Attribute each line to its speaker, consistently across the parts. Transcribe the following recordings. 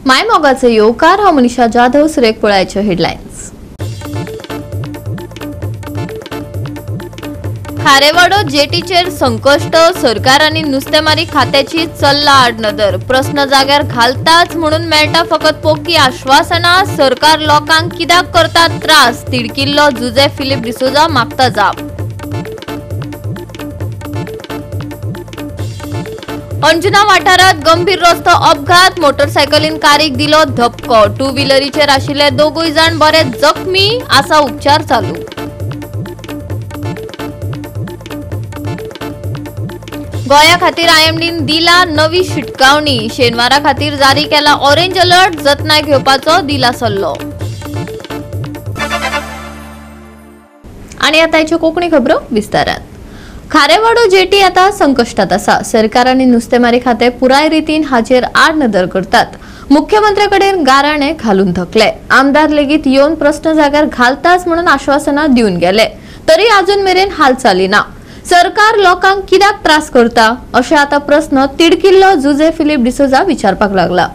Speaker 1: माय मोगाचे येवकार. हांव मनीषा जाधव. सुरेख पळयाच्यो हेडलायन्स. खारेवाडो जेटीचेर संकश्ट, सरकार आनी नुस्तेमारी खात्याची चल्ला आडनदर. प्रस्न जाग्यार घालताच म्हणून मेळटा फकत पोकी आश्वासना. सरकार लोकांक कित्याक करता त्रास, तिडकिल्लो जुजे फिलीप डिसोजा मागता जाप. अंजुना वाठारात गंभीर रस्तो अपघात, मोटरसायकलीन कारीक दिलो धपको. टू व्हीलरीचेर आशिल्ले दोगूय जाण बरे जखमी, आसा उपचार चालू. गोंया खातीर आयएमडीन दिला नवी शिटकावणी. शेनवारा खातीर जारी केला ऑरेंज अलर्ट, जतनाय घेवपाचो दिला सल्लो. आनी आतां हाच्यो कोंकणी खबरो विस्तारात. खारेवाडो जेटी आता संकश्टात आसा. सरकार आनी नुस्तेमारी खातें पुराय रितीन हाचेर आडनदर करतात. मुख्यमंत्र्याकडेन गाराणे घालून थकले. आमदार लेगीत येवन प्रस्न जाग्यार घालताच म्हणून आश्वासनां दिवन गेले, तरी अजून मेरेन हालचाली ना. सरकार लोकांक कित्याक त्रास करता अशें आता प्रस्न तिडकिल्लो जुजे फिलीप डिसोजा विचारपाक लागला.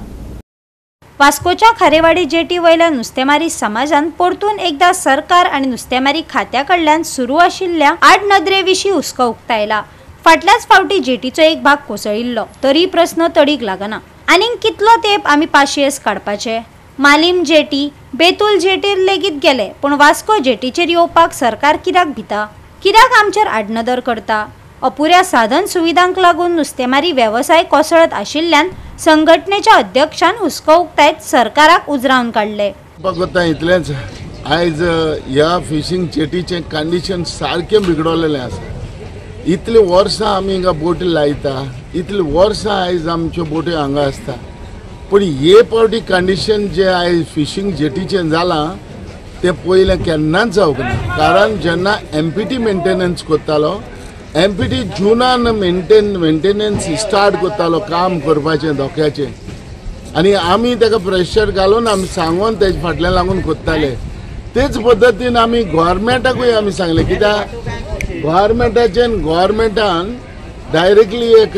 Speaker 2: वास्कोच्या खारेवाडी जेटी वयल्या नुस्तेमारी समाजान परतून एकदा सरकार आनी नुस्तेमारी खात्या कडल्यान सुरू आशिल्ल्या आडनदरे विशीं हुस्को उक्तायला. फाटल्याच फावटी जेटीचो एक भाग कोसळिल्लो, तरी प्रस्न तडीक लागना. आनीक कितलो तेंप आमी पाशियेस काडपाचे? मालीम जेटी, बेतूल जेटीर लेगीत गेले, पूण वास्को जेटीचेर येवपाक सरकार कित्याक भिता? कित्याक आमचेर आडनदर करता? अपुऱ्या साधन सुविधांक लागून नुस्तेमारी वेवसाय कोसळत आशिल्ल्यान संघटनेच्या अध्यक्षान हुस्को उक्तायत सरकाराक उजरावन काडले.
Speaker 3: इतलेंच आयज ह्या फिशींग जेटीचें कंडिशन सारकें बिगडलेलें आसा. इतलीं वर्सां आमी हिंगा बोटी लायता, इतलीं वर्सां आयज आमच्यो बोटी हांगा आसता, पूण हे फावटी कंडिशन जें आयज फिशींग जेटीचें जालां तें पयलें केन्नाच जावंक ना. कारण जेन्ना एमपीटी मेंटेनन्स करतालो, एमपीटी जुनान मेंटेनन्स स्टार्ट करतालो काम करपाचें धोक्याचें, आनी आमी ताका प्रेशर घालून आमी सांगून तेजे फाटल्यान लागून करताले. तेच पद्दतीन आमी गोवोरमेंटाकूय आमी सांगलें, कित्याक गोवोरमेंटाचें गोवोरमेंटान डायरेक्टली एक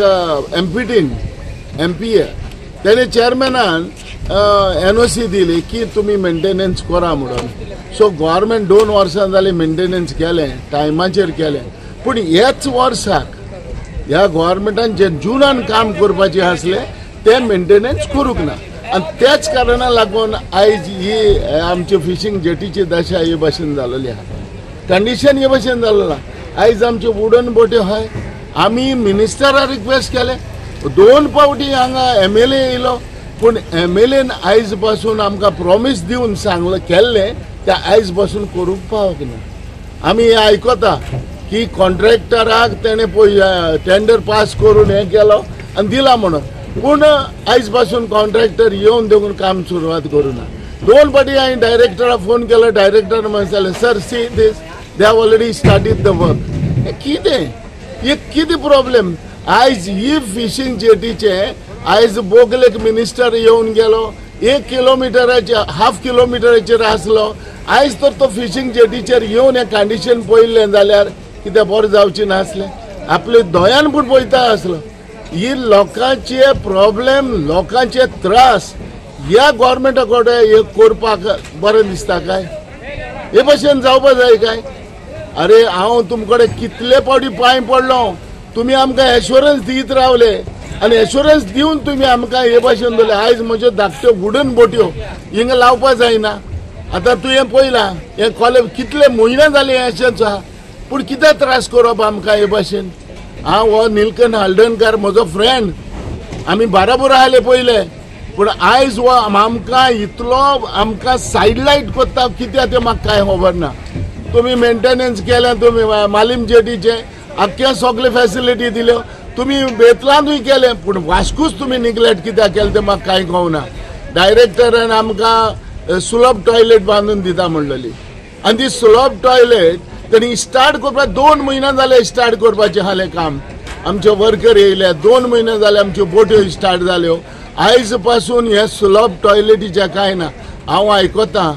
Speaker 3: एमपीटीन एमपीए तेणे चेअरमॅनान एनओसी दिली की तुमी मेंटेनन्स करा म्हणून. सो गोवोरमेंट 2 वर्सां जालीं मेंटेनन्स केलें, टायमाचेर केलें, पूण ह्याच वर्साक ह्या गोवोरमेंटान जे जुनान काम करपाचें आसलें तें मेंटेनन्स करूंक ना, आनी त्याच कारणाक लागून आयज ही आमची फिशींग जेटीची दशा हे भाशेन जालेली आहा, कंडिशन हे भाशेन जालें. आयज आमच्यो वुडन बोट्यो आहाय. आमी मिनिस्टराक रिक्वेस्ट केलें, 2 फावटी हांगा एमएलए येयलो, पूण एमएलएन आयज पासून आमकां प्रोमीस दिवन सांगलें केल्लें तें आयज पासून करूंक पावक ना. आमी हें आयकता की कॉन्ट्रॅक्टराक तेणें पळय टेंडर पास करून हें केलो आनी दिला म्हणून, पूण आयज पासून कॉन्ट्रॅक्टर येवन देखून काम सुरवात करूं ना. 2 फावटी हांवें डायरेक्टराक फोन केलो, डायरेक्टर म्हणटाले sir see this they have already started the work. हें कितें, हे कितें प्रॉब्लेम? आयज ही फिशींग जेटीचें आयज बोगलेक मिनिस्टर येवन गेलो, 1 किलोमिटराचेर हाफ किलोमिटराचेर आसलो. आयज तर तो फिशींग जेटीचेर येवन हें कंडिशन पळयल्लें जाल्यार कितें बरें जावचें नासलें? आपले दोळ्यान पूण पळयता आसलो. ही लोकांचे प्रॉब्लेम, लोकांचे त्रास ह्या गोवोरमेंटा कडेन हे करपाक बरें दिसता काय? हे भशेन जावपा जाय काय? अरे हांव तुमकडे कितले फावटी पांय पडलो, तुमी आमकां एश्योरन्स दीत रावले आनी एश्योरन्स दिवन तुमी आमकां हे भाशेन दवरले. आयज म्हज्यो धाकट्यो वुडन बोट्यो हिंगा लावपा जायना. आतां तुवें पळयलां हें कॉलेज कितले म्हयने जाले हें अशेंच आहा, पूण कितें त्रास करप आमकां हे भाशेन? हांव हो निलकंठ हळदणकार म्हजो फ्रेंड, आमी बाराबोर आसले पयले, पूण आयज हो आमकां इतलो आमकां सायडलायट करता कित्याक तें म्हाका कांय खबर ना. तुमी मेंटेनन्स केलें, तुमी मालीम जेटीचें आख्खे सगळे फॅसिलिटी दिल्यो, तुमी बेतलांतूय केलें, पूण वास्कूच तुमी निग्लेक्ट कित्याक केलें तें म्हाका कांय कळना. डायरेक्टरान आमकां सुलभ टॉयलेट बांदून दिता म्हणलेली, आनी ती सुलभ टॉयलेट तेणी स्टार्ट करपाक 2 म्हयने जाले स्टार्ट करपाचें आसलें काम. आमचे वर्कर येयले, 2 म्हयने जाले आमच्यो बोट्यो स्टार्ट जाल्यो. आयज पासून हें सुलभ टॉयलेटीचें कांय ना. हांव आयकतां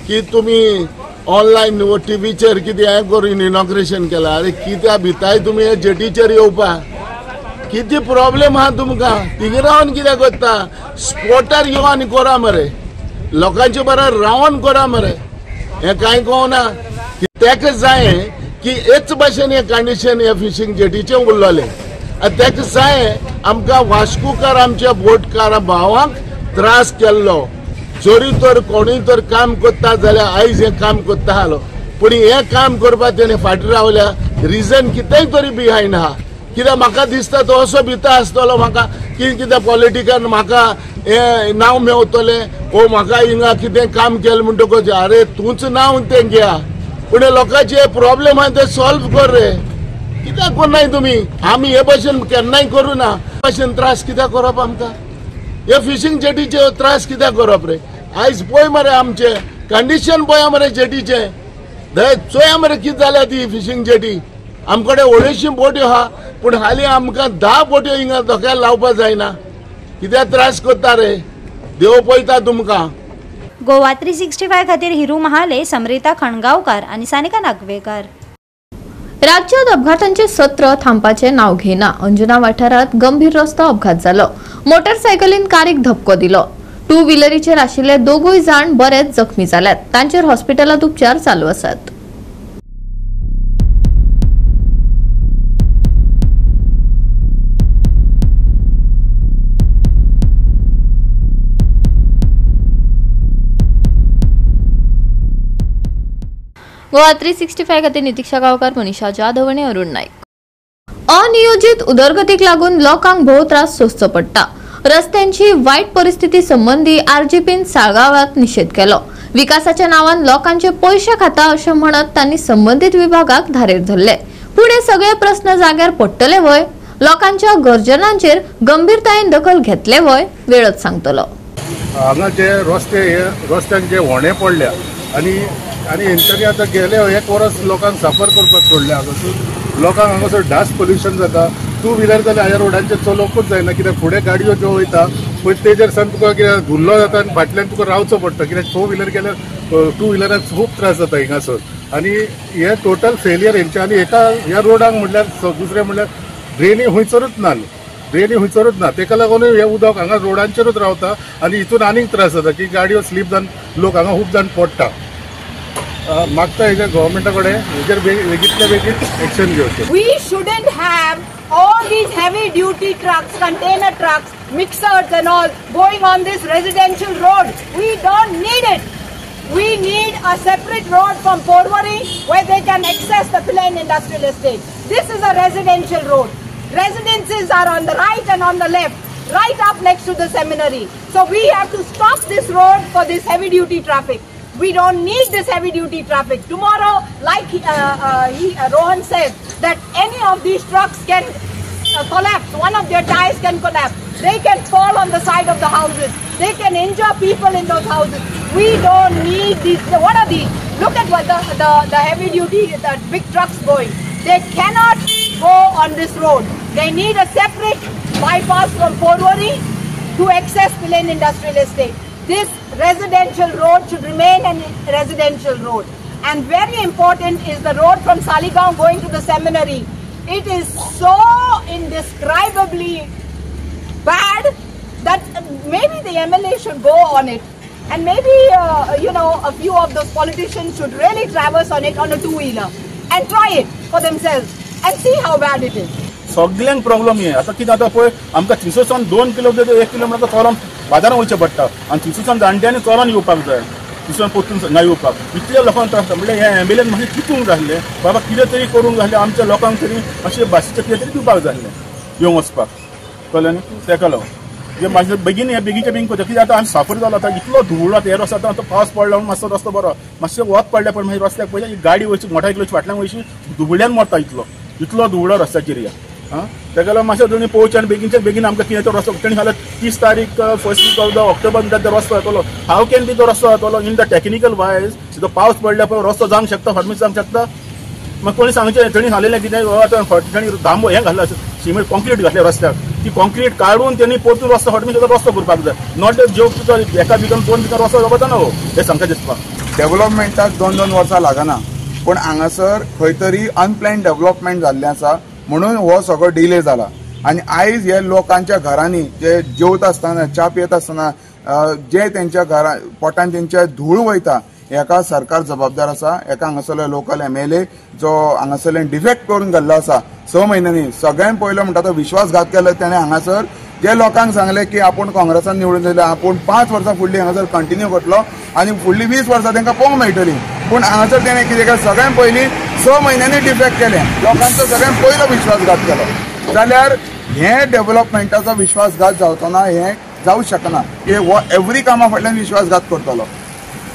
Speaker 3: की तुमी ऑनलायन टिवीचेर कितें हें करून इनॉग्रेशन केलां. अरे कित्याक भिताय तुमी हे जेटीचेर येवपाक? कितें प्रॉब्लेम आहा तुमकां थिंगा रावन कित्याक करता स्पॉटार यो आनी करा मरे लोकांचे बरोबर रावन करा मरे हें कांय कळना. तेका जाय की हेच भाशेन हें कंडिशन हे फिशींग जेटीचें उरलेलें आनी तेका जाय आमकां वास्कोकार आमच्या बोटकारा भावांक त्रास केल्लो. जरी तर कोणूय तर काम करता जाल्यार आयज हें काम करता आसलो पूण हें काम करपाक तेणें फाटीं रावल्या. रिजन कितेंय तरी बिहायंड आहा कित्याक म्हाका दिसता तो असो भिता आसतलो म्हाका की कितें पॉलिटिकल म्हाका हें नांव मेवतलें ओ म्हाका हिंगा कितें काम केलें म्हणटकच अरे तूंच नांव तें घेया पूण लोकांचे प्रॉब्लेम आहा ते सॉल्व कर रे. कित्याक करनाय तुमी? आमी हे भाशेन केन्नाय करूं ना. भाशेन त्रास कित्याक करप आमकां? हे फिशींग जेटीचे त्रास कित्याक करप रे? आयज पळय मरे आमचे कंडिशन पळया मरे जेटीचे, चोया मरे कितें जाल्या ती फिशींग जेटी. आमकडे 250 बोट्यो आहा पूण हालीं आमकां 10 बोट्यो हिंगा धक्यार लावपाक जायना. कित्याक त्रास करता रे? देव पळयता तुमकां.
Speaker 2: गोवा 365 खातीर हिरू महाले, समरिता खणगांवकार आनी सानिका नागवेकर.
Speaker 1: राज्यात अपघातांचे सत्र थांबपाचे नाव घेना. अंजुना वाठारात गंभीर रस्तो अपघात जालो. मोटरसायकलीन कारीक धपको दिलो. टू व्हीलरीचेर आशिल्ले दोगूय जाण बरेच जखमी जाल्यात. तांचेर हॉस्पिटलांत उपचार चालू आसात. गोवा 365 खातीर नितीक्षा गांवकार, मनीषा जाधव आनी अरुण नाईक. अनियोजित उदरगतीक लागून लोकांक भोव त्रास सोंसचो पडटा. रस्त्यांची वायट परिस्थिती संबंदी आरजीपीन साळगांवात निशेध केलो. विकासाच्या नावान लोकांचे पयशे खाता अशें म्हणत तांणी संबंदीत विभागाक धारेर धरले. पूण हे सगळे प्रस्न जाग्यार पडटले व्हय? लोकांच्या गर्जनांचेर गंभीरतायेन दखल घेतले व्हय? वेळच सांगतलो.
Speaker 4: हांगा जे रस्ते रस्त्यांक जे होणे पडल्या आनी आनी हेंच्यांनी आतां गेले एक वरस लोकांक सफर करपाक सोडलें. हांगासर लोकांक हांगासर डास्ट पोल्युशन जाता. टू व्हिलर जाल्यार ह्या रोडांचेर चलोवंकूच जायना कित्याक फुडें गाडयो ज्यो वयता पळय तेजेर सान तुका कितें धुल्लो जाता आनी फाटल्यान तुका रावचो पडटा कित्याक फोर व्हिलर गेल्यार टू व्हिलराक खूब त्रास जाता हिंगासर. आनी हे टोटल फेलियर हेंचे. आनी एका ह्या रोडांक म्हणल्यार दुसरें म्हणल्यार ड्रेनी खंयसरूच ना, ड्रेनी खंयसरूच ना, तेका लागून हें उदक हांगा रोडांचेरूच रावता आनी हितून आनीक त्रास जाता की गाडयो स्लीप जावन लोक हांगा खूब जाण पडटा. मागता हेजेर गव्हर्मेंटा कडेन हेजेर बेगीतल्या बेगीन एक्शन घेवचें.
Speaker 5: We shouldn't have all these heavy duty trucks, container trucks, mixers and all going on this residential road. We don't need it. We need a separate road from Porvorim where they can access the Pilerne Industrial Estate. This is a residential road. Residences are on the right and on the left, right up next to the seminary. So we have to stop this road for this heavy duty traffic. We don't need this heavy duty traffic. Tomorrow, like Rohan says, that any of these trucks can collapse. One of their tires can collapse. They can fall on the side of the houses. They can injure people in those houses. We don't need these. What are these? Look at what the heavy duty, the big trucks going. They cannot go on this road. They need a separate bypass from Porvorim to access Pilerne Industrial Estate. This residential road should remain a residential road. And very important is the road from Saligaon going to the seminary. It is so indescribably bad that maybe the MLA should go on it. And maybe, you know, a few of those politicians should really traverse on it on a two-wheeler and try it for themselves and see how bad it is.
Speaker 6: सगळ्यांक problem हे आतां कितें जाता पळय, आमकां थिंगसरसान 2 kilometre 1 kilometre चलोन बाजारान वयचें पडटा आनी थिंगसरसान जाणट्यांनी चलोन येवपाक जाय, थिंगसून परतून हांगा येवपाक इतल्या लोकांक त्रास. म्हणल्यार हे एम्बुलन्स मातशें चितूंक जाय आसलें बाबा, कितें तरी करूंक जाय आसलें, आमच्या लोकांक तरी मातशें भाशेचें कितें तरी दिवपाक जाय आसलें येवंक वचपाक, कळ्ळें न्ही? तेका लागून जे मातशें बेगीन हे बेगीनच्या बेगीन करता कित्याक आतां आमी साफर जालो, आतां इतलो धुवळो आतां हे रस्तो, आतां पावस पडला म्हणून मातसो रस्तो बरो, मातशें वत पडलें पण मागीर रस्त्याक पळय गाडी वयची मोटारसायकली फाटल्यान वयशी धुवळ्यान मरता, इतलो इतलो धुवळो रस्त्याचेर ह्या. आं तेका लागून मातशें तुमी पळोवचें आनी बेगीनच्या बेगीन आमकां कितें तो रस्तो तेणी घाला 30 तारीख first week of the October म्हणटा तो रस्तो जातलो. हाव can be तो रस्तो जातलो इन the technical wise? जो पावस पडल्या पळय रस्तो जावंक शकता, फार्मीस जावंक शकता. मागीर कोणी सांगचें तेणी घालेलें कितें आतां तेणी दांबो हें घातला, सिमेंट कॉन्क्रीट घातलें रस्त्याक, ती कॉन्क्रीट काडून तेणी परतून रस्तो फाटमीस रस्तो करपाक जाय, not जो तुका एका विकान 2 विकान रस्तो जावपाचो ना. हो हें सांगता दिसपा
Speaker 7: डेव्हलपमेंटाक 2-2 वर्सां लागना, पूण हांगासर खंय तरी अनप्लॅन डेव्हलपमेंट जाल्लें आसा म्हणून हो सगळो डिले जाला. आनी आयज हे लोकांच्या घरांनी जे जेवता आसतना, च्या पियेता आसतना जे तेंच्या घरा पोटान तेंच्या धूळ वयता, हेका सरकार जबाबदार आसा. हेका हांगासरलो लोकल एमएलए जो हांगासरल्यान डिफेक्ट करून गेल्लो आसा 6 म्हयन्यांनी, सगळ्यान पयलो म्हणटा तो विश्वासघात केलो तेणें. हांगासर जे लोकांक सांगलें की आपूण काँग्रेसान निवडून दिले, आपूण 5 वर्सां फुडली हांगासर कंटिन्यू करतलो आनी फुडली 20 वर्सां तांकां पळोवंक मेळटली, पूण हांगासर तेणें कितें केलें, सगळ्यान पयलीं 6 म्हयन्यांनी डिफेक्ट केलें, लोकांचो सगळ्यान पयलो विश्वासघात केलो. जाल्यार हें डेव्हलपमेंटाचो विश्वासघात जावचो ना, हें जावं शकना. हे हो एवरी कामा फाटल्यान विश्वासघात करतलो.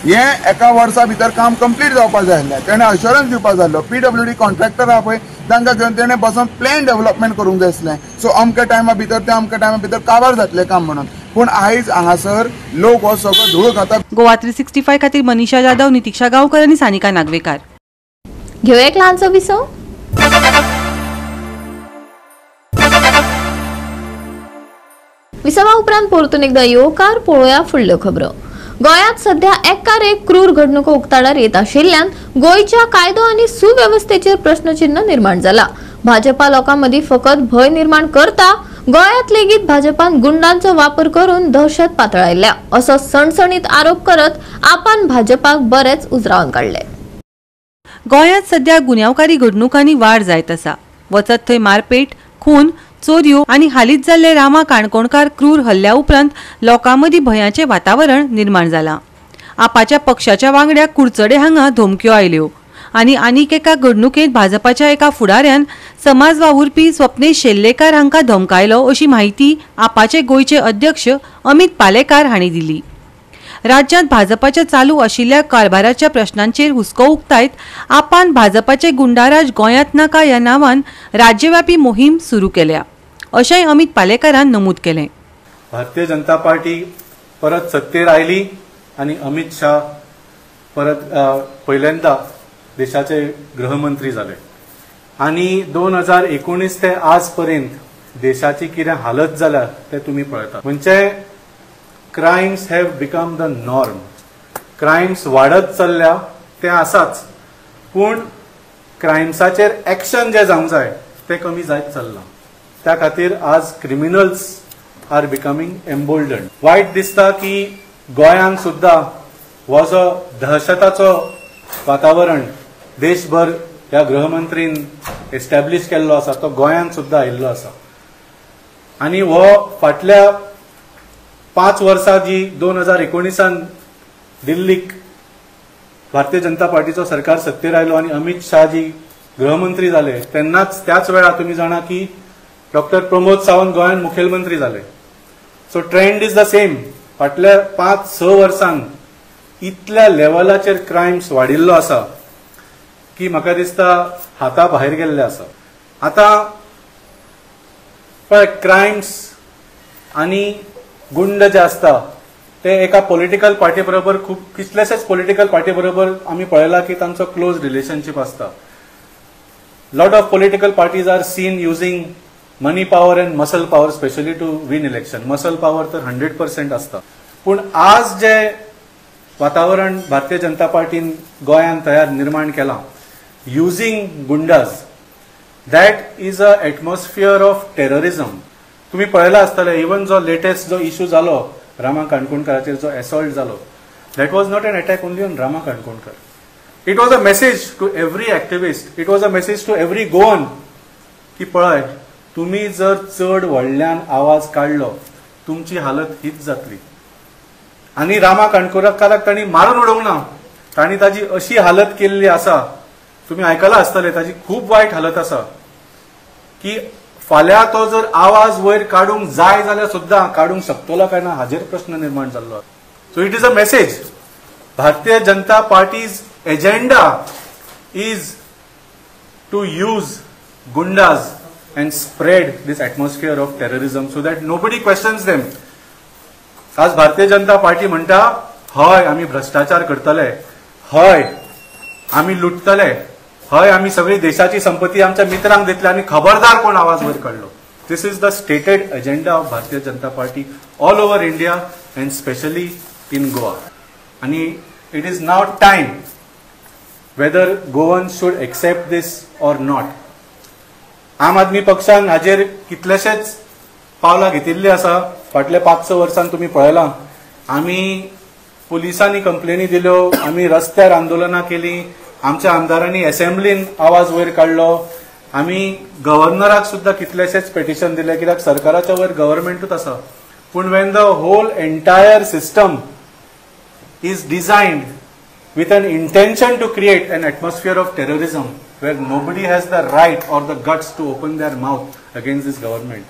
Speaker 7: हें एका वर्सा भितर काम कंप्लीट जावपाक जाय आसलें, तेणें अश्योरन्स दिवपाक जाय आसलो. पीडब्ल्यूडी कॉन्ट्रॅक्टर आहा पळय तांकां घेवन तेणें बसून प्लॅन डेव्हलपमेंट करूंक जाय आसलें. सो अमक्या टायमा भितर तें अमक्या टायमा भितर काबार जातलें काम म्हणून. पूण आयज हांगासर लोक हो सगळो धूळ खाता.
Speaker 8: गोवा 365 खातीर मनीषा जाधव, नितीक्षा गांवकर आनी सानिका नागवेकार.
Speaker 1: घेवया एक ल्हानसो विसव. विसवा उपरांत परतून एकदा येवकार. पळोवया फुडल्यो खबरो. गोंयांत सध्या एकार एक क्रूर घडणुको उक्ताडार येत आशिल्ल्यान गोंयच्या कायदो आनी सुवेवस्थेचेर प्रश्नचिन्ह निर्माण जाला. भाजपा लोकां मदीं फकत भंय निर्माण करता, गोंयांत लेगीत भाजपान गुंडांचो वापर करून दहशत पातळायल्या असो सणसणीत आरोप करत आपान भाजपाक बरेच उजरावन काडले.
Speaker 8: गोंयांत सध्या गुन्यांवकारी घडणुकांनी वाड जायत आसा. वचत थंय मारपेट, खून, चोरयो आनी हालींच जाल्ले रामा काणकोणकार क्रूर हल्ल्या उपरांत लोकांमदीं भंयाचें वातावरण निर्माण जालां. आपाच्या पक्षाच्या वांगड्याक कुडचडे हांगा धमक्यो आयल्यो आनी आनीक एका घडणुकेंत भाजपाच्या एका फुडाऱ्यान समाज वावुरपी स्वप्नेश शेल्लेकार हांकां धमकायलो अशी म्हायती आपाचे गोंयचे अध्यक्ष अमित पालेकार हांणी दिली. राज्यांत भाजपाच्या चालू आशिल्ल्या कारभाराच्या प्रश्नांचेर हुस्को उक्तायत आपान भाजपाचे गुंडाराज गोंयांत नाका ह्या नांवान राज्यव्यापी मोहीम सुरू केल्या अशेंय अमित पालेकारान नमूद केलें.
Speaker 9: भारतीय जनता पार्टी परत सत्तेर आयली आनी अमित शाह परत पहिल्यांदा देशाचे गृहमंत्री जाले आनी 2019 ते आज पर्यंत देशाची कितें हालत जाल्या ते तुमी पळयता. म्हणजे crimes have become the norm. Crimes वाडत चल्ल्या ते आसाच, पूण क्रायम्साचेर एक्शन जे जावंक जाय ते कमी जायत चल्लां. त्या खातीर आज क्रिमिनल्स आर बिकमींग एम्बोल्डन. वायट दिसता की गोंयांत सुद्दां हो जो दहशताचो वातावरण देशभर ह्या गृहमंत्रीन एस्टॅब्लिश केल्लो आसा तो गोंयांत सुद्दां आयिल्लो आसा आनी हो फाटल्या 5 वर्सां जी 2019 दिल्लीक भारतीय जनता पार्टीचो सरकार सत्तेर आयलो आनी अमित शाह जी गृहमंत्री जाले तेन्नाच त्याच वेळार तुमी जाणा की डॉक्टर प्रमोद सावंत गोंयांत मुखेलमंत्री जाले. So trend is the same. फाटल्या 5-6 वर्सांक इतल्या लेवलाचेर क्रायम्स वाडिल्लो आसा की म्हाका दिसता हाता भायर गेल्ले आसा. आतां पळय, क्रायम्स आनी गुंड जे आसता ते एका पॉलिटिकल पार्टी बरोबर खूब कितलेशेच पॉलिटिकल पार्टी बरोबर आमी पळयला की तांचो क्लोज रिलेशनशीप आसता. Lot of political parties are seen using money power and muscle power specially to win election. Muscle power तर 100% आसता. पूण आज जे वातावरण भारतीय जनता पार्टीन गोंयांत तयार निर्माण केलां using goondas, that is a atmosphere of terrorism. तुम्ही पळयला आसतलें, इवन जो लेटेस्ट जो इशू जालो रामा काणकोणकाराचेर जो एसॉल्ट जालो, that was not an attack only on Rama Kankonkar. It was a message to every activist, it was a message to every Goan की पळय, तुमी जर चड व्हडल्यान आवाज काडलो तुमची हालत हीच जातली. आनी रामा काणकोणकाराक तांणी मारून उडोवंक ना, तांणी ताजी अशी हालत केल्ली आसा, तुमी आयकलां आसतलें, ताजी खूब वायट हालत आसा की फाल्यां तो जर आवाज वयर काडूंक जाय जाल्यार सुद्दां काडूंक शकतलो काय ना हाजेर प्रश्न निर्माण जाल्लो. So it is a message. Bharatiya Janata Party's agenda is to use goondas and spread this atmosphere of terrorism so that nobody questions them. आज भारतीय जनता पार्टी म्हणटा हय आमी भ्रष्टाचार करतले, हय आमी लुटतले, हय आमी सगळी देशाची संपत्ती आमच्या मित्रांक दितले आनी खबरदार कोण आवाज वयर काडलो. This is the stated agenda of Bharatiya Janata Party all over India and specially in Goa. आनी it is now time whether Goan should accept this or not. आम आदमी पक्षान हाजेर कितलेशेच पावलां घेतिल्ली आसा. फाटल्या 5-6 वर्सांत तुमी पळयलां, आमी पुलिसांनी कंप्लेनी दिल्यो, आमी रस्त्यार आंदोलनां केली, आमच्या आमदारांनी असेंब्लीन आवाज वयर काडलो, आमी गव्हर्नराक सुद्दां कितलेशेच पेटिशन दिले, कित्याक सरकाराच्या वयर गव्हर्मेंटूच आसा. पूण when the whole entire system is designed with an intention to create an atmosphere of terrorism where nobody has the right or the guts to open their mouth against this government,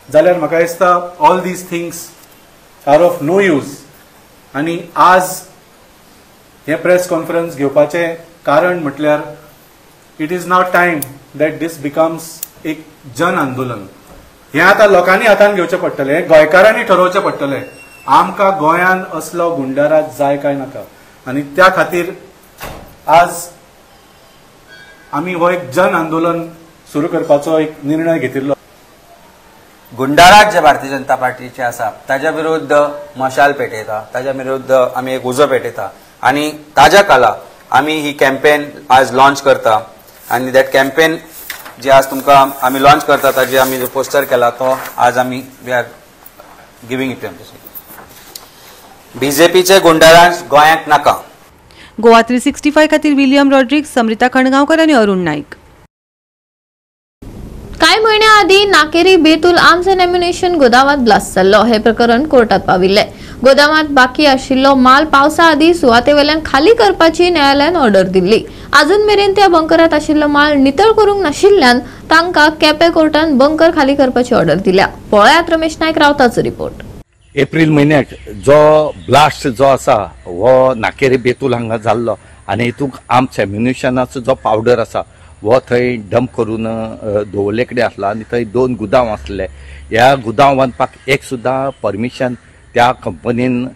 Speaker 9: जाल्यार म्हाका दिसता all these things are of no use. आनी आज हे press conference घेवपाचें कारण म्हटल्यार it is now time that this becomes एक जन आंदोलन. हें आतां लोकांनी हातान घेवचें पडटलें, हें गोंयकारांनी ठरोवचें पडटलें, आमकां गोंयान असलो गुंडाराज जाय काय नाका. आनी त्या खातीर आज आमी हो एक जन आंदोलन सुरू करपाचो एक निर्णय घेतिल्लो.
Speaker 10: गुंडाराज जे भारतीय जनता पार्टीचे आसा ताज्या विरुद्ध मशाल पेटयता, ताज्या विरुद्ध आमी एक उजो पेटयता आनी ताज्या खाला आमी ही कॅम्पेन आज लॉन्च करता. आनी that campaign जे आज तुमकां आमी लॉन्च करता ताजे आमी जो पोस्टर केला तो आज आमी we are giving it. बीजेपीचे goonda raj गोंयांक नाका.
Speaker 8: गोवा 365 खातीर विलियम रॉड्रिक्स, समृता खणगांवकर आनी अरुण नाईक.
Speaker 1: कांय म्हयन्या आदीं नाकेरी बेतूल आर्म्स अँड एम्युनेशन गोदामात ब्लास्ट जाल्लो. हे प्रकरण कोर्टात पाविल्लें. गोदामात बाकी आशिल्लो माल पावसा आदीं सुवातेवेल्यान खाली करपाची न्यायालयान ऑर्डर दिल्ली. अजून मेरेन त्या बंकरात आशिल्लो माल नितळ करूंक नाशिल्ल्यान तांकां केपें कोर्टान बंकर खाली करपाची ऑर्डर दिल्या. पळयात रमेश नायक रावताचो रिपोर्ट.
Speaker 11: एप्रील म्हयन्याक जो ब्लास्ट जो आसा हो नाकेरी बेतूल हांगा जाल्लो आनी हितूंत आर्म्स एम्युनिशनाचो जो पावडर आसा हो थंय डंप करून दवरले कडेन आसलो आनी थंय 2 गुदांव आसले. ह्या गुदांव बांदपाक एक सुद्दां परमिशन त्या कंपनीन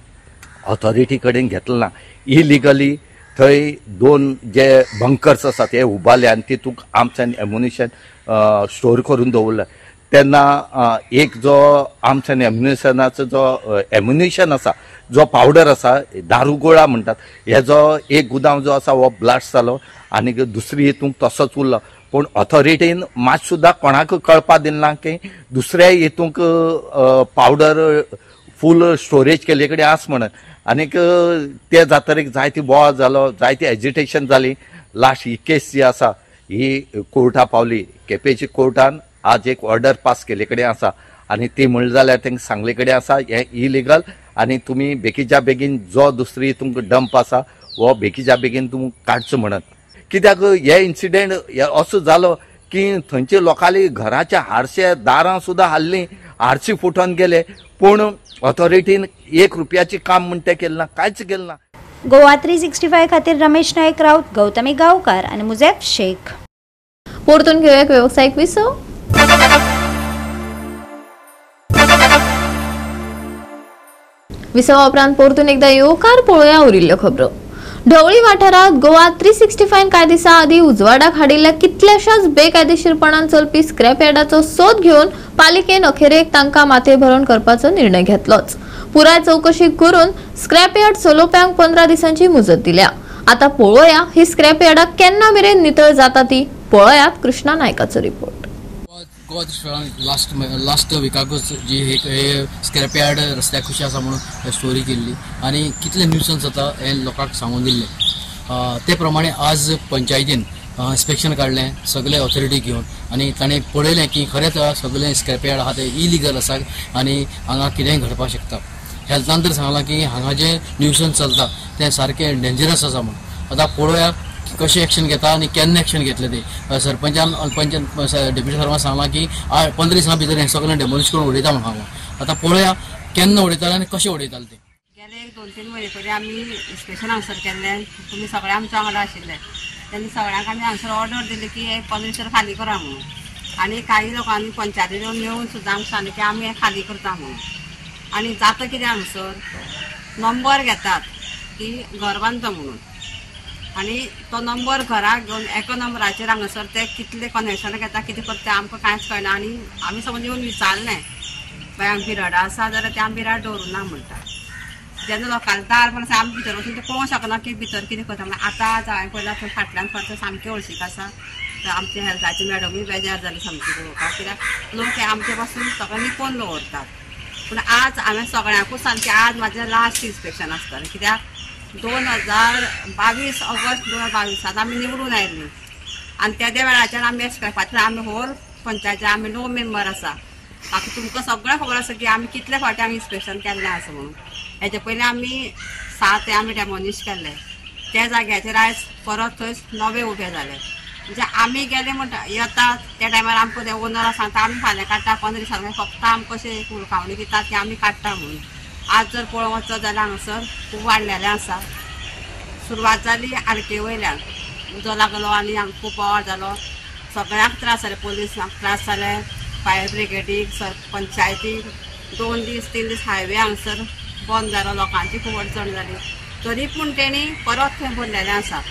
Speaker 11: ऑथॉरिटी कडेन घेतलें ना. इलिगली थंय 2 जे बंकर्स आसा ते उबारले आनी तितूंत आर्म्स एंड एम्युनिशन स्टोर करून दवरलें. तेन्ना एक जो आर्म्स एंड एम्युनिशनाचो जो एम्युनिशन आसा जो पावडर आसा दारू गोळा म्हणटात हेजो एक गुदांव जो आसा हो ब्लास्ट जालो आनी दुसरी हितूंक तसोच उरलो. पूण ऑथॉरिटीन मात सुद्दां कोणाक कळपा दिलें ना की दुसऱ्या हितूंक पावडर फूल स्टोरेज केल्ले कडेन आस म्हणून. आनीक ते जातरीक जायती बोवाळ जालो, जायती एजिटेशन जाली. लास्ट ही केस जी आसा ही कोर्टा पावली. केपेंच्या कोर्टान आज एक ऑर्डर पास केल्ले कडेन आसा आनी ती म्हणली जाल्यार तांकां सांगले कडेन आसा हें इलिगल आनी तुमी बेगीच्या बेगीन जो दुसरी तुमकां डंप आसा हो बेगीच्या बेगीन तुमकां काडचो म्हणत. कित्याक हे इन्सिडेंट असो जालो की थंयचे लोकांली घराच्या हारशे दारां सुद्दां हाडलीं, हारशे फुटोन गेले, पूण ऑथॉरिटीन 1 रुपयाचें काम म्हण तें केलें ना, कांयच केलें ना.
Speaker 2: गोवा 365 खातीर रमेश नायक राऊत, गौतमी गांवकार आनी मुजेफ शेख.
Speaker 1: परतून घेवया एक वेवसायीक विसव. विसवा उपरांत परतून एकदा येवकार पळोवया उरिल्ल्यो खबरो. ढवळी वाठारांत गोवा 365 कांय दिसां आदीं उजवाडाक हाडिल्ल्या कितल्याशाच बेकायदेशीरपणान चलपी स्क्रॅप यार्डाचो सोद घेवन पालिकेन अखेरेक तांकां माथें भरण करपाचो निर्णय घेतलोच. पुराय चवकशी करून स्क्रॅप यार्ड चलोवप्यांक 15 दिसांची मुजत दिल्या. आतां पळोवया ही स्क्रॅप यार्डां केन्ना मेरेन नितळ जाता ती. पळयात कृष्णा नायकाचो रिपोर्ट.
Speaker 12: गोवा लास्ट विकाकूच जी हे स्क्रॅप यार्ड रस्त्या खुशी आसा म्हणून स्टोरी केल्ली आनी कितले न्यूसन्स जाता हें लोकांक सांगून दिल्लें. ते प्रमाणे आज पंचायतीन इन्स्पेक्शन काडलें सगळे ऑथॉरिटी घेवन आनी ताणें पळयलें की खरेंच सगळें स्क्रॅप यार्ड आहा ते इलिगल आसा आनी हांगा कितेंय घडपाक शकता. हेल्थान तर सांगलां की हांगा जें न्यूसन्स चलता तें सारकें डेंजरस आसा म्हणून. आतां पळोवया कशें एक्शन घेता आनी केन्ना एक्शन घेतलें ते. सरपंचान पंच डेप्युटी सरपंचान सांगलां की 15 दिसां भितर हें सगळें डेमोलिश करून उडयता म्हणून सांगलां. आतां पळोवया केन्ना उडयताले आनी कशें उडयताले ते.
Speaker 13: गेले 1-2-3 म्हयने पयलीं आमी इन्स्पेक्शन हांगसर केल्लें, तुमी सगळे आमच्या वांगडा आशिल्ले तेन्ना सगळ्यांक आमी हांगसर ऑर्डर दिली की 15 दिसां खाली करा म्हणून. आनी कांय लोकांनी पंचायतीन येवन सुद्दां आमकां सांगलें की आमी हें खाली करता म्हणून. आनी जाता कितें हांगसर नंबर घेतात की घर बांदता म्हणून आनी तो नंबर घराक घेवन एका नंबराचेर हांगासर ते कितले कनेक्शन घेता कितें करता आमकां कांयच कळना. आनी आमी समज येवन विचारलें बाय आमी बिराडां आसा जाल्यार ते आमी बिराड दवरुना म्हणटा. जेन्ना लोकांक दार पण आमी भितर वचून ते पळोवंक शकना की भितर कितें करता म्हणून. आतां हांवें पळयलां थंय फाटल्यान खर्च सामकी हळशीक आसा, आमचे हेल्थाचे मॅडमूय बेजार जाले सामकी पळोवपाक, कित्याक लोक हे आमचे पासून सगळे लिपोवन दवरतात. पूण आज हांवें सगळ्यांकूच सांगलें की आज म्हाजें लास्ट इन्स्पेक्शन आसतलें, कित्याक 2022 ऑगस्ट 2022 आमी निवडून आयली आनी त्या वेळाचेर आमी स्क्रॅपाचेर आमी होल पंचायती आमी 9 मेंबर आसा. बाकी तुमकां सगळें खबर आसा की आमी कितले फावटी आमी इन्स्पेक्शन केल्लें आसा म्हणून. हेजे पयलीं आमी 7 आमी डेमोलिश केल्ले, त्या जाग्याचेर आयज परत थंय नवे उबे जाले. म्हणजे आमी गेले म्हणटा येता त्या टायमार आमकां ते ओनर सांगता आमी फाल्यां काडटा, 15 दिसांनी, फक्त आमकां अशें हुलकावणी दितात की आमी काडटा म्हणून. आज जर पळोवंक वचत जाल्यार हांगासर खूब वाडलेलें आसा. सुरवात जाली आरके वयल्यान, उजो लागलो आनी हांगा खूब बोवाळ जालो, सगळ्यांक त्रास जाले, पोलिसांक त्रास जाले, फायर ब्रिगेडीक, पंचायतीक. 2 दीस 3 दीस हायवे हांगासर बंद जालो, लोकांची खूब अडचण जाली. तरी पूण तेणी परत थंय भरलेलें आसा.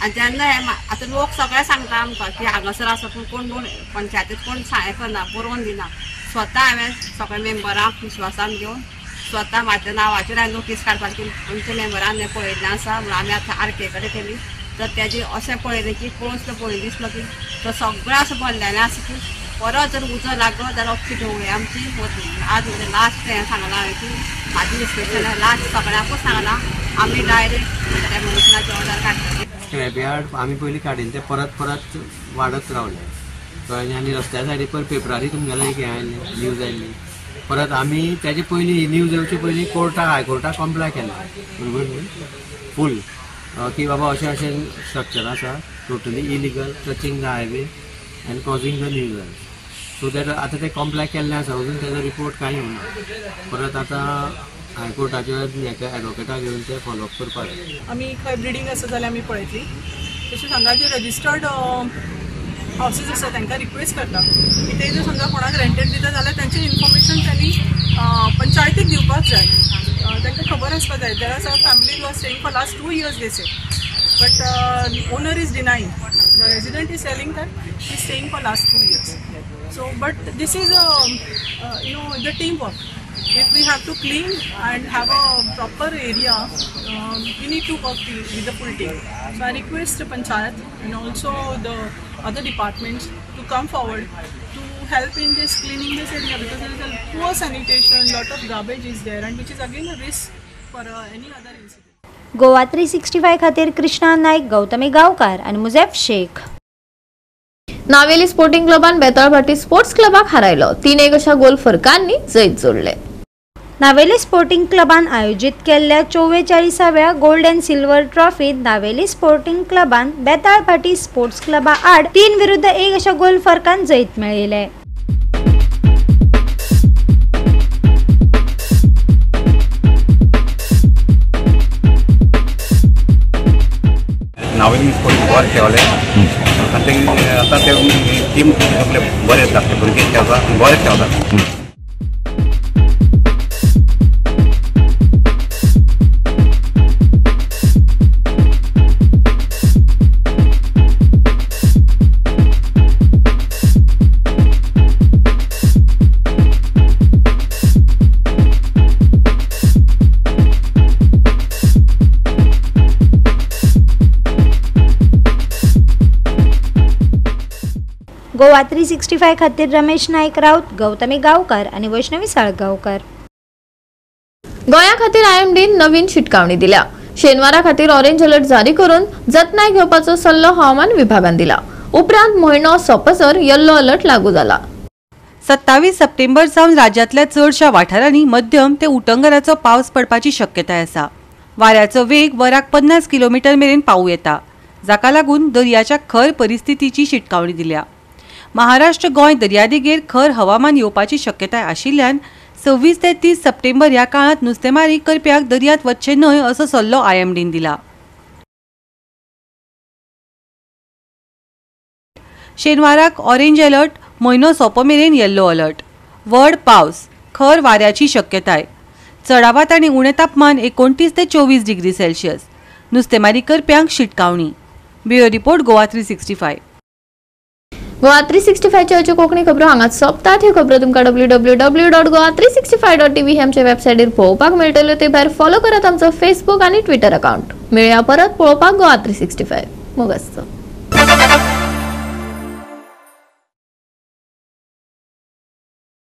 Speaker 13: आनी जेन्ना हे आतां लोक सगळे सांगता आमकां की हांगासर आसा, पूण कोण पंचायतीत कोण हें करना, बरोवन दिना. स्वता हांवें सगळ्या मेंबरांक विश्वासान घेवन स्वता म्हाज्या नांवाचेर हांवें नोटीस काडपाची की आमच्या मेंबरान हें पळयल्लें आसा म्हणून आमी आतां आरके कडेन केली. तर तेजी अशें पळयलें की पळोवन पळय दिसलो की तो सगळें अशें भरलेलें आसा की परत जर उजो लागलो जाल्यार अख्खी ढवळी आमची वतली. आज म्हणजे लास्ट हें सांगलां हांवें की म्हाजी इन्स्पेक्शन लास्ट सगळ्यांकूच सांगलां आमी डायरेक्ट डेमोलिशनाची ऑर्डर काडटली.
Speaker 14: स्क्रॅप यार्ड आमी पयलीं काडिल्लें तें परत परत वाडत रावलें, कळ्ळें. आनी रस्त्या सायडी पर पेपरारय तुमगेलें एक हें आयलें, न्यूज आयली. परत आमी तेजे पयलीं न्यूज येवचे पयलीं कोर्टाक, हायकोर्टाक कंप्लाय केलें बरोबर न्हय फूल की बाबा अशें अशें स्ट्रक्चर आसा, totally illegal, touching the highway and causing the nuisance. So that आतां तें कंप्लाय केल्लें आसा, अजून तेजो रिपोर्ट कांय येवना. परत आतां हायकोर्टाच्या हेका एडवोकेटाक घेवन ते फॉलोअप करपाक जाय.
Speaker 15: आमी खंय ब्रिडींग आसा जाल्यार आमी पळयतली. तशेंच हांगा जे रजिस्टर्ड हावसीस आसा तांकां रिक्वेस्ट करता की ते जर समजा कोणाक रेंटेड दिता जाल्यार तांचें इन्फॉर्मेशन त्यांनी पंचायतीक दिवपाक जाय. तांकां खबर आसपाक जाय. There are some family who are staying for last 2 years they say, but owner is denying, the resident is telling that he is staying for last 2 years. So but this is you know the team work. If we have to clean and have a proper area, we need to work with the full team. So I request the panchayat and also the other departments to come forward to help in this cleaning this area, because there is a poor sanitation, lot of garbage is there, and which is again a risk for any other incident.
Speaker 2: Goa 365 खातीर कृष्णा नाईक, गौतमी गांवकार आनी मुजेफ Shaikh.
Speaker 1: Navelim sporting क्लबान Betalbatim sports क्लबाक हारायलो, 3-1 अशा गोल फरकांनी जैत जोडले.
Speaker 2: Navelim sporting क्लबान आयोजीत केल्ल्या 44व्या गोल्ड अँड सिल्वर ट्रॉफीत नावेली स्पोर्टिंग क्लबान बेताळभाटी स्पोर्ट्स क्लबा आड 3-1 अशा गोल फरकान जैत मेळयलें.
Speaker 16: नावेली स्पोर्टिंग बरें खेळले आनी आतां ते टीम सगळे बरे धाकटे भुरगे खेळता, बरे खेळता.
Speaker 2: गोवा 365 खातीर रमेश नाईक राऊत, गौतमी गावकर आणि वैष्णवी साळगावकर.
Speaker 1: गोंया खातीर आयएमडीन नवीन शिटकावणी दिल्या. शेनवारा खातीर ऑरेंज अलर्ट जारी करून जतनाय घेवपाचो सल्लो हवामान विभागान दिला. उपरांत म्हयनो सोंपसर येल्लो अलर्ट लागू जाला.
Speaker 8: 27 सप्टेंबर सावन राज्यांतल्या चडशा वाठारांनी मध्यम ते उटंगराचो पावस पडपाची शक्यताय आसा. वाऱ्याचो वेग वराक 50 किलोमीटर मेरेन पावूं येता, जाका लागून दर्याच्या खर परिस्थितीची शिटकावणी दिल्या. महाराष्ट्र गोंय दर्यादेगेर खर हवामान येवपाची शक्यताय आशिल्ल्यान 26 ते 30 सप्टेंबर ह्या काळांत नुस्तेमारी करप्याक दर्यांत वचचें न्हय असो सल्लो आयएमडीन दिला. शेनवाराक ऑरेंज अलर्ट, म्हयनो सोंपो मेरेन येल्लो अलर्ट. व्हड पावस, खर वाऱ्याची शक्यताय. चडावात आनी उणें तापमान 29 ते 24 डिग्री सेल्सियस. नुस्तेमारी करप्यांक शिटकावणी. Bureau report, Goa 365.
Speaker 1: Goa 365 च्यो कोंकणी खबरो हांगाच सोंपतात. ह्यो खबरो तुमकां www.goa365.tv हे आमच्या वेबसायटीर पळोवपाक मेळटल्यो. ते भायर फॉलो करात आमचो फेसबूक आनी ट्विटर अकाउंट. मेळया परत पळोवपाक गोवा 365. मोग आसचो.